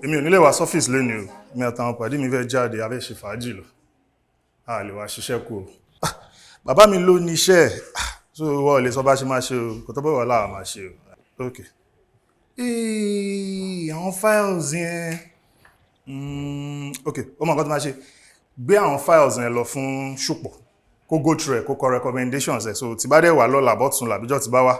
Èmi ò ní lè wá sọ́fíìsì lónìí o. Èmi àtàwọn pàdé mi fẹ́ jáde, a fẹ́ ṣe fàájì lọ. A lè wá ṣiṣẹ́ kù o. Ah, bàbá mi ló ní iṣẹ́ ẹ̀. Ah, so wọ́n ò lè sọ bá ṣe máa ṣe o. Kò tó bọ̀ wá láwa máa ṣe o. Ok. Ee, àwọn files yẹn. Ok, ó mọ nǹkan tó máa ṣe. Gbé àwọn files yẹn lọ fún Ṣùpọ̀. Kó go through ẹ̀, kó kọ recommendations ẹ̀. So tí bá dẹ̀ wà lọ́la bọ́tún làbíjọ́ tí bá wá,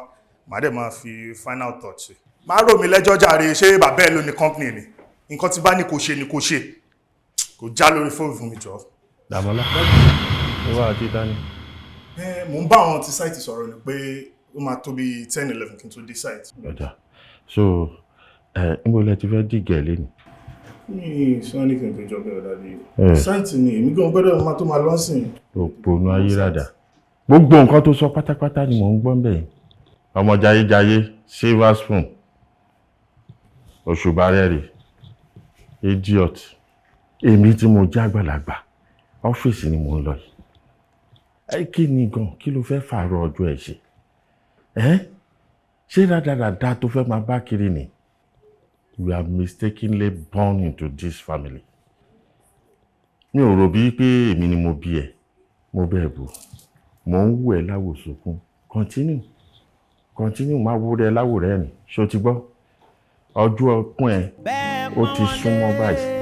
màá dẹ̀ máa fi final touch sí. Má rò mí lẹ́jọ́ jàre, ṣé bàbá ẹ̀ ló ní company ni? Nǹkan tí bá ní kò ṣe ni kò ṣe. Kò já lórí fóònù fún mi, jọ. Dàmọ́lá, ìwà àti dání. Ẹ mò ń bá àwọn ti site sọ̀rọ̀ ni pé ó máa tó bí 10, 11 kí n tó dé site. Ọjà so ẹ níbo lẹ ti fẹ́ dìgẹ̀ lẹ́nu? Mi sọ anything tó jọ bẹ́ẹ̀, daddy. Eh. Site ni èmi gan gbọ́dọ̀ máa tó máa lọ́sìn. Òpònú ayérádà, gbogbo nǹkan tó sọ pátápátá ni mò ń gbọ́ bẹ́ẹ̀. Ọmọ jayéjayé, silver spoon, òṣùbà rẹ̀, idiot. Èmi tí mo jẹ́ àgbàlagbà, ọ́fíìsì ni mò ń lọ yìí. Ẹ kí ni gan, kí ló fẹ́ fàárọ̀ ọjọ́ ẹ̀ ṣe? Ẹ́ ṣé rádaràda tó fẹ́ máa bá kiri ni? You are mistakenly born into this family. Mi ò rò bíi pé èmi ni mo bí ẹ. Mo bẹ́ẹ̀ bò, mò ń wù ẹ́ láwòsókun. Continue, continue, máa wú rẹ láwòrẹ́ rìn. Ṣé o ti gbọ́? Ọjọ́ ọkùn ẹ ó ti súnmọ́ báyìí.